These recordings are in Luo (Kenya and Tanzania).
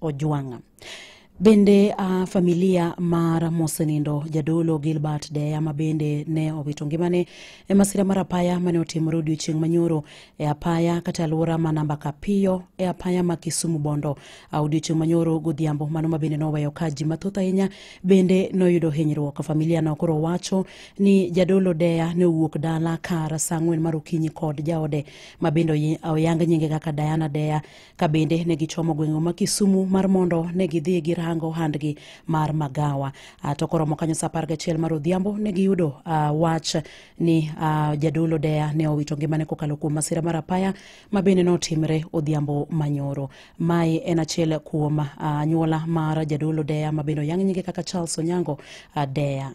Ojwang'. Bende familia mar mosenindo jadolo Gilbert Deya ma bende ne owito ngimane e masira mar apaya mane otimore odiochieng' manyoro e apaya kata alwora ma namba Kapiyo e apaya ma Kisumu Bondo odiochieng' manyoro godhiambo, mano ma bende noweyo ka ji mathoth ahinya bende noyudo hinyruok. Familia no koro wacho ni jadolo Deya ne owuok dala kar saa 4 mar okinyi kod jaode ma bende oyang nyinge kaka Diana Deya, ka bende ne gichomo gwenge ma Kisumu mar mondo ne gidhi girango handgi mar magawa. To koromo kanyo saa 11 mar odhiambo ne giyudo wach ni jadolo Deya ne owito ngimane kokalo kuom masira mar apaya ma bende notimre odhiambo manyoro. Mae en achiel kuom anyuola mar jadolo Deya ma bende oyang nyinge kaka Charles Onyango Deya.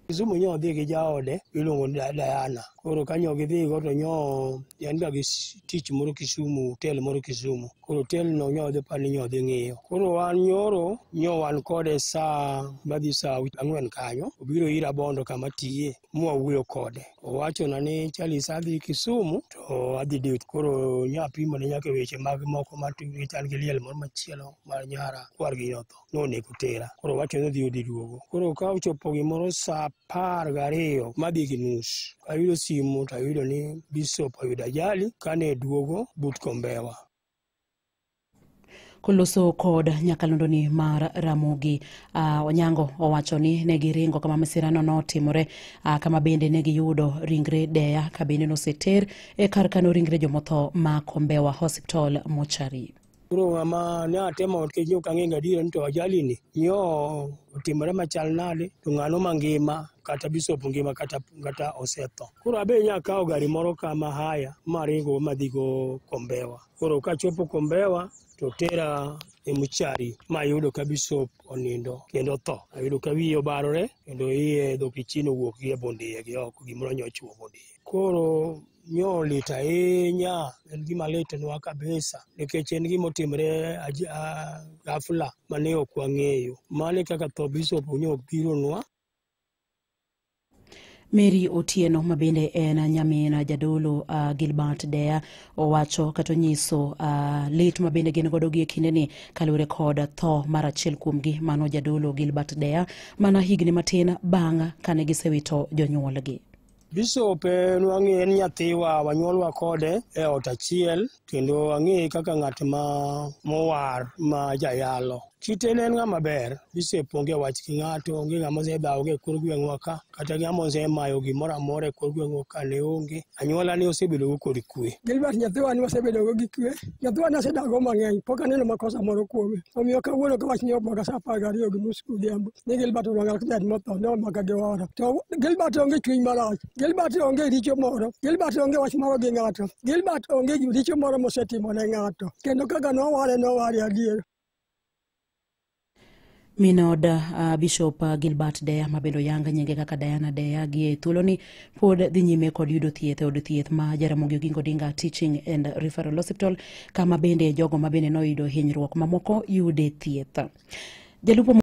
Kisumu nyo odhi gi jaode iluongo ni Diana. Koro kanyo gidhi go to nyo en ga gi tich moro Kisumu, hotel moro Kisumu. Koro hotel no nyo odhi pani nyo odhi ng'iyo. Koro wan nyoro nyo wan kode saa madhi saa 4 kanyo. Obiro ira Bondo kama tiye mwawuoyo kode. Owachona ni Charles adhi Kisumu to adhi duty. Koro nyo apimo ne nyaka weche mag moko machal gi liel moro machielo mar nyara kwargi notho. Nonego tera. Koro owacho ni odhi odhi duogo. Koro ka ochopo gimoro saa 12 madhi gi nus. Ayudo simu to ayudo ni Bishop oyudo ajali kane duogo but Kombewa. Koloso kod nyakalondoni mar Ramogi, Onyango owacho ni ne giringo kama masirano notimore, kama bende ne giyudo ringre Deya ka bende noseter e kar kano ringre jomotho ma Kombewa Hospital mochari. Koro ng'ama ne atemo nikech ok ang'eyo gadier ni to ajali ni nyo otimore machal nade to ng'ano mangima kata Bishop ngima kata osetho. Koro abe nya kawo gari moro kama haya maringo madhigo Kombewa. Koro kachopo Kombewa to tera e mochari mayudo ka Bishop onindo kendo tho. Ayudo ka wiye obarore kendo iye dhok ichino owuok gi e bund iye gi oko, gimoro nyo ochuo bund iye. Koro nyo lit ahinya, en gima litnwa kabisa nikech en gima otimore ghafla mane ok wang'eyo. Mano e kaka tho Bishop nyo obironwa. Mary Otieno ma bende en nyamin jadolo Gilbert Deya owacho kata onyiso lit ma bende gin godo gi e kindeni kaluwore kod tho mar achiel kuomgi mano jadolo Gilbert Deya mana higni matin bang' kane gisewito jonyuolgi. Bishop nwang'e en nyathiwa, wanyuolwa kode e ot achiel kendo ang'eye kaka ng'at ma mowar ma jayalo. Kite ne en ng'ama ber, Bishop onge wach gi ng'ato, onge ng'ama osedhawo e kor gweng'wa ka, kata ng'ama osemayo gimoro amora e kor gweng'wa ka ne onge. Anyuola ne osebedo go kod kwe. Gilbert nyathiwa ni wasebedo go gi kwe, nyathiwa ne asedago mang'eny, pok aneno makosa moro kuome. Omiyo kawuono ka wach ni omaka saa 12:30 odhiambo, ni Gilbert onwang'o accident motho, ne omaka gi ora. To Gilbert onge chuny marach, Gilbert onge richo moro, Gilbert onge wach moro gi ng'ato, Gilbert onge richo moro mosetimo ne ng'ato. Kendo kaka noware, noware adier. Minod Bishop Gilbert Deya ma bende oyang nyinge kaka Diana Deya gi e thuoloni pod dhi nyime kod yudo thieth e od thieth ma Jaramogi Oginga Odinga Teaching and Referral Hospital kama bende jogo ma bende noyudo hinyruok mamoko yude thieth. Jalupo